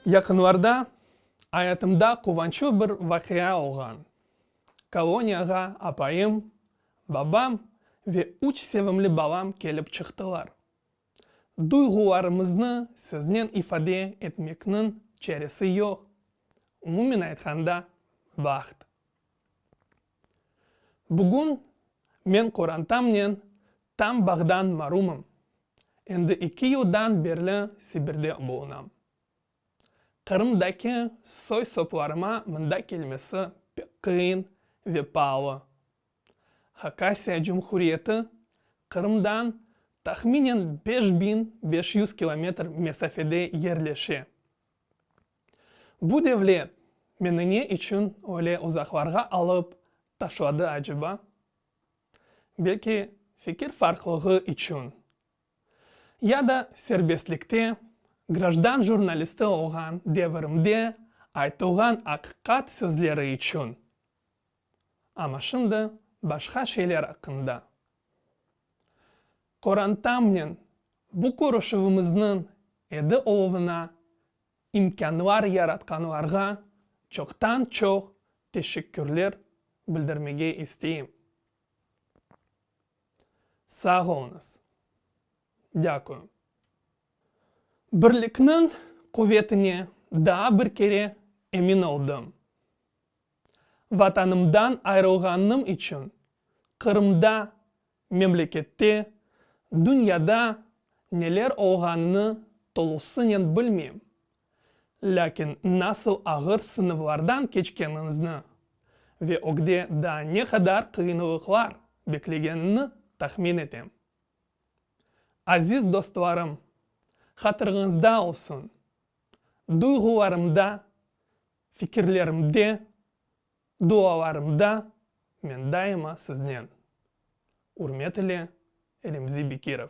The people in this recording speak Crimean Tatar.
Yaqınlarda ayatımda quvançlı bir vaqia olğan. Koloniyağa apayım, babam ve üç sevimli balam kelip çıqtılar. Duyğularımıznı söznen ifade etmekniñ çaresi yoq, umumen aytqanda, baht. Bugün men qorantamnen tam bağdan marumım, endi eki yıldan berli Sibirde bulunam. Qırımdaki soy-soplarıma mında kelmesi pek qıyın ve paalı. Hakasiya Cumhuriyeti Qırımdan tahminen 5500 kilometr mesafede yerleşe. Bu devlet meni ne içün öyle uzaqlarğa alıp taşladı aceba? Belki fikir farqlığı içün? Ya da serbestlikte grajdan jurnalisti olğan devirimde aytılğan aqiqat sözleri içün? Amma şimdi başqa şeyler aqqında. Qorantamnen bu körüşüvimizniñ edi oluvına imkânlar yaratqanlarğa çoqtan-çoq teşekkürler bildirmege isteyim. Sağ oluñız. Dâkuyu. Birlikniñ quvetine daa bir kere emin oldım. Vatanımdan ayrılğanım içün Qırımda, memlekette, dünyada neler olğanını tolusınen bilmeyim. Lâkin nasıl ağır sınavlardan keçkeniñizni ve ögde daa ne qadar qıyınlıqlar beklegenini tahmin etem. Aziz dostlarım, hatırıñızda olsun, duyğularımda Fikirlerimde, dualarımda men daima siznen. Ürmet ile, Remzi Bekirov.